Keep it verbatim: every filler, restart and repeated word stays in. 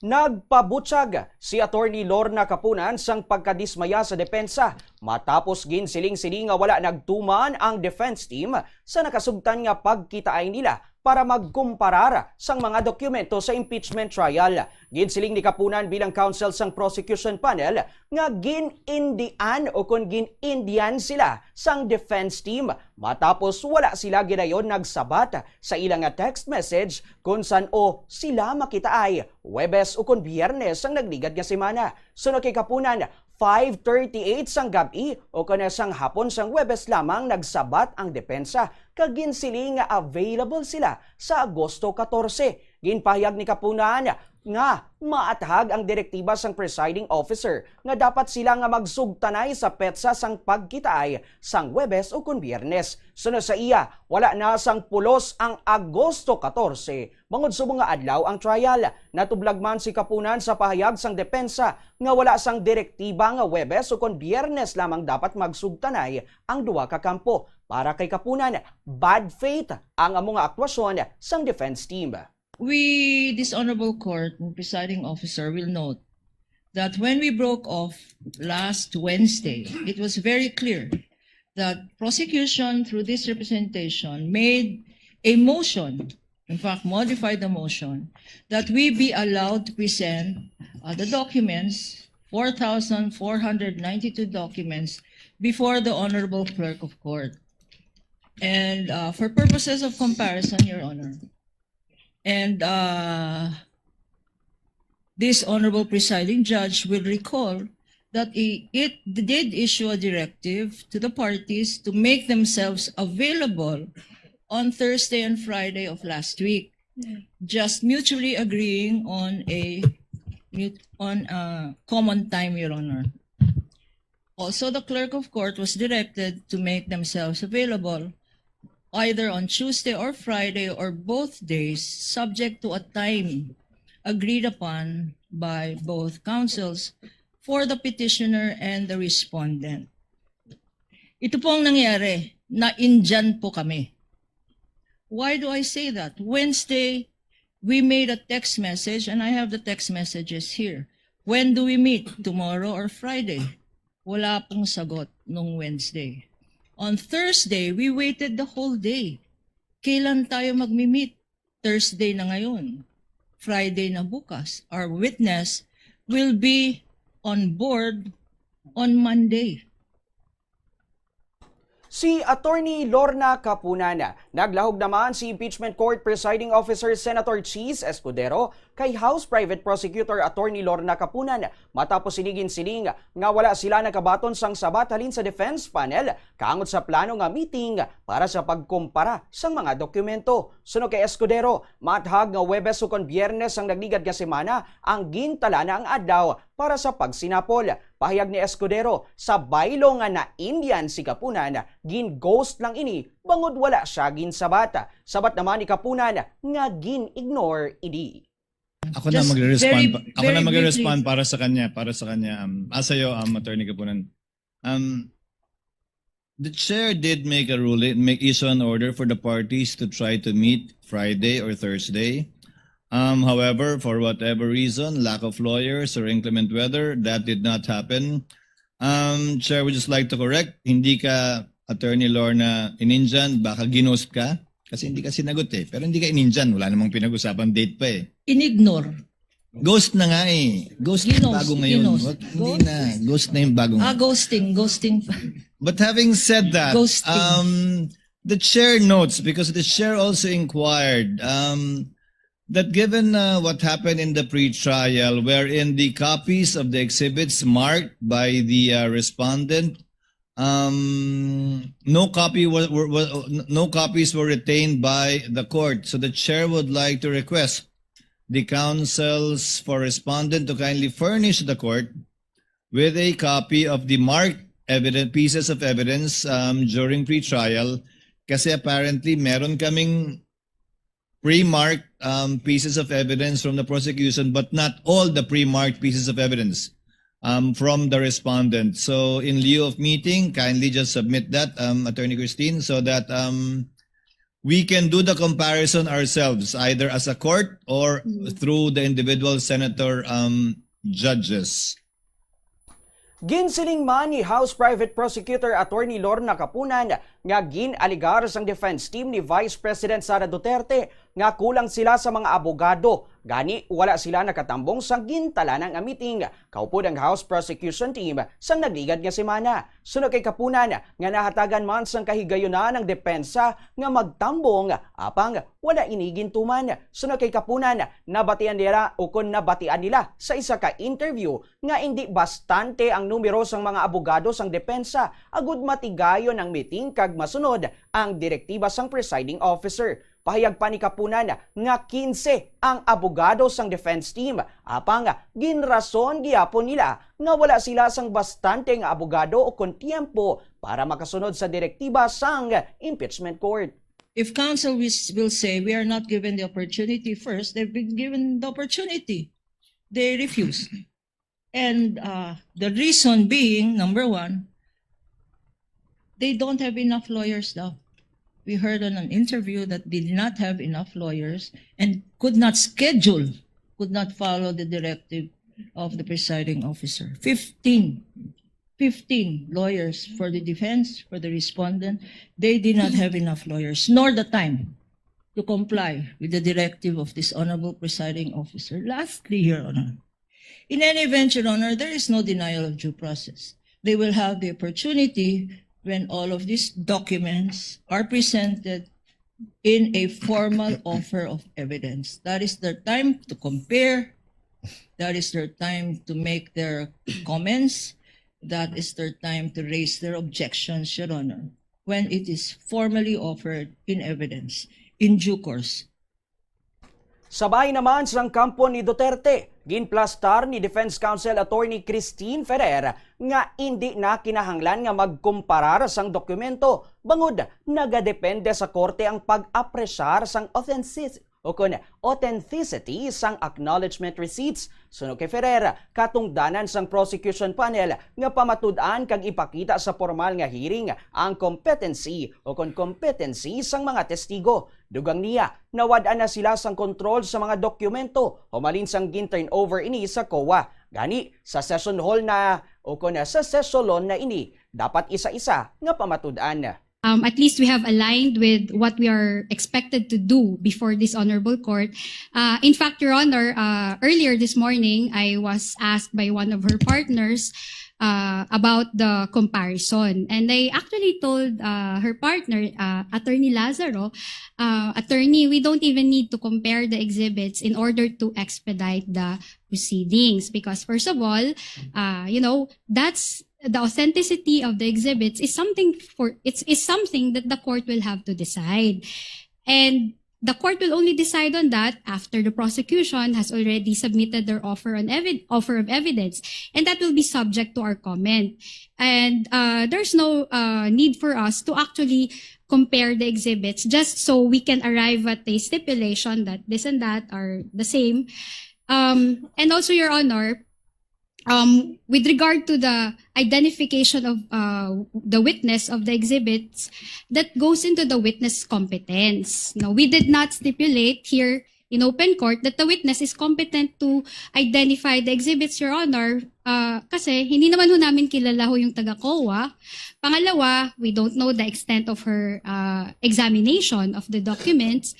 Nagpabutyag si Attorney Lorna Kapunan sang pagkadismaya sa depensa matapos ginsiling sini nga wala nagtuman ang defense team sa nakasugtan nga pagkitaay nila para magkumparar sang mga dokumento sa impeachment trial. Ginsiling ni Kapunan bilang counsel sang prosecution panel nga gin-indian o kon gin-indian sila sang defense team matapos wala sila gidayon nagsabat sa ila nga text message kon san-o sila makitaay Huwebes o kon Biyernes sang nagligad nga semana. Suno kay Kapunan, five thirty-eight sang gab-i o kon sang hapon sang Huwebes lamang nagsabat ang depensa kag ginsiling nga available sila sa Agosto katorse. Ginpahayag ni Kapunan nga maathag ang direktiba sang presiding officer nga dapat sila nga magsugtanay sa petsa sang pagkitaay sang Huwebes o kon Biyernes. Suno sa iya, wala na sang pulos ang Agosto katorse bangod subong nga adlaw ang trial. Natublag man si Kapunan sa pahayag sang depensa nga wala sang direktiba nga Huwebes o kon Biyernes lamang dapat magsugtanay ang duha ka kampo. Para kay Kapunan, bad faith ang amo nga aktwasyon sang defense team. We, this honorable court and presiding officer, will note that when we broke off last Wednesday, it was very clear that prosecution through this representation made a motion, in fact, modified the motion, that we be allowed to present uh, the documents, four thousand four hundred ninety-two documents, before the honorable clerk of court. And uh, for purposes of comparison, Your Honor, and uh, this honorable presiding judge will recall that i- it did issue a directive to the parties to make themselves available on Thursday and Friday of last week, just mutually agreeing on a mut- on a common time, Your Honor. Also, the clerk of court was directed to make themselves available either on Tuesday or Friday or both days, subject to a time agreed upon by both counsels for the petitioner and the respondent. Ito po ang nangyari, na-indian po kami. Why do I say that? Wednesday, we made a text message, and I have the text messages here. When do we meet? Tomorrow or Friday? Wala pong sagot nung Wednesday. On Thursday, we waited the whole day. Kailan tayo magmi-meet? Thursday na ngayon. Friday na bukas. Our witness will be on board on Monday. Si Attorney Lorna Kapunan. Naglahog naman si Impeachment Court Presiding Officer Senator Chiz Escudero kay House Private Prosecutor Attorney Lorna Kapunan matapos sini ginsiling nga wala sila nakabaton sang sabat halin sa defense panel kaangod sa plano nga meeting para sa pagkumpara sang mga dokumento. Suno kay Escudero, maathag nga Huwebes ukon Biyernes sang nagligad nga semana ang gintalana ang adlaw para sa pagsinapol. Pahayag ni Escudero, sa baylo nga na-indian si Kapunan, gin-ghost lang ini bangod wala sia ginsabat. Sabat naman ni Kapunan nga gin-ignore ini. Ako na magre-respond pa, ako na magre-respond para sa kanya, para sa kanya. Um, asayo, um, Attorney Kapunan. Um, the chair did make a ruling, make issue an order for the parties to try to meet Friday or Thursday. Um, however, for whatever reason, lack of lawyers or inclement weather, that did not happen. Um, Chair, would just like to correct, hindi ka Attorney Lorna in-indian, baka ginost ka. Kasi hindi ka sinagot eh. Pero hindi ka in-indian, wala namang pinag-usapan date pa eh. In-ignore. Ghost na nga eh. Ghost na bago ngayon. Hindi na. Ghost na yung bago ngayon. Ah, ghosting. Ghosting. But having said that, um, the chair notes, because the chair also inquired, um, that given uh, what happened in the pre-trial, wherein the copies of the exhibits marked by the uh, respondent, um, no copy was, were, were, no copies were retained by the court. So the chair would like to request the counsels for respondent to kindly furnish the court with a copy of the marked evidence, pieces of evidence um, during pre-trial. Kasi apparently, meron kaming pre-marked um, pieces of evidence from the prosecution, but not all the pre-marked pieces of evidence um, from the respondent. So, in lieu of meeting, kindly just submit that, um, Attorney Christine, so that um, we can do the comparison ourselves, either as a court or Mm. through the individual senator, um, judges. Ginsiling man ni House Private Prosecutor Attorney Lorna Kapunan nga gin-alegar sang defense team ni Vice President Sara Duterte nga kulang sila sa mga abogado, gani wala sila nakatambong sa gintalana nga meeting kaupod ang House Prosecution Team sang nagligad nga semana. Suno kay Kapunan nga nahatagan man sang kahigayunan ang depensa nga magtambong, apang wala ini gintuman. Suno kay Kapunan, nabatian nila ukon nabatian nila sa isa ka interview nga indi bastante ang numero sang mga abogado sang depensa agud matigayon ang meeting kag masunod ang direktiba sang presiding officer. Pahayag pa ni Kapunan nga quince ang abogado sang defense team, apang ginrason gihapon nila nga wala sila sang bastante nga abogado ukon tiyempo para makasunod sa direktiba sang impeachment court. If counsel will, will say we are not given the opportunity first, they've been given the opportunity. They refuse. And uh, the reason being, number one, they don't have enough lawyers daw. We heard on an interview that they did not have enough lawyers and could not schedule, could not follow the directive of the presiding officer. Fifteen, fifteen lawyers for the defense, for the respondent, they did not have enough lawyers, nor the time to comply with the directive of this honorable presiding officer. Lastly, Your Honor, in any event, Your Honor, there is no denial of due process. They will have the opportunity when all of these documents are presented in a formal offer of evidence. That is their time to compare. That is their time to make their comments. That is their time to raise their objections, Your Honor, when it is formally offered in evidence in due course. Sa bahin naman sang kampo ni Duterte, ginplastar ni Defense Counsel Attorney Christine Ferrer nga indi na kinahanglan nga magkumparar sang dokumento bangod nagadepende sa korte ang pag-apresyar sang authentic-, o kon authenticity sang acknowledgement receipts. Suno kay Ferrer, katungdanan sang prosecution panel nga pamatud-an kag ipakita sa pormal nga hearing ang competency o kon competency sang mga testigo. Dugang niya, nawad-an na sila sang kontrol sa mga dokumento humalin sang gin-turn over ini sa COA. Gani, sa session hall na o kon sa sesyon na ini, dapat isa-isa nga pamatud-an. Um, at least we have aligned with what we are expected to do before this honorable court. Uh, in fact, Your Honor, uh, earlier this morning, I was asked by one of her partners uh, about the comparison. And I actually told uh, her partner, uh, Attorney Lazaro, uh, Attorney, we don't even need to compare the exhibits in order to expedite the proceedings. Because first of all, uh, you know, that's the authenticity of the exhibits is something for it's is something that the court will have to decide. And the court will only decide on that after the prosecution has already submitted their offer on evi- offer of evidence, and that will be subject to our comment. And uh, there's no uh, need for us to actually compare the exhibits just so we can arrive at a stipulation that this and that are the same. Um, and also, Your Honor, um, with regard to the identification of uh, the witness of the exhibits, that goes into the witness competence. No, we did not stipulate here in open court that the witness is competent to identify the exhibits, Your Honor, uh, kasi hindi naman ho namin kilala ho yung taga-COA. Pangalawa, we don't know the extent of her uh, examination of the documents.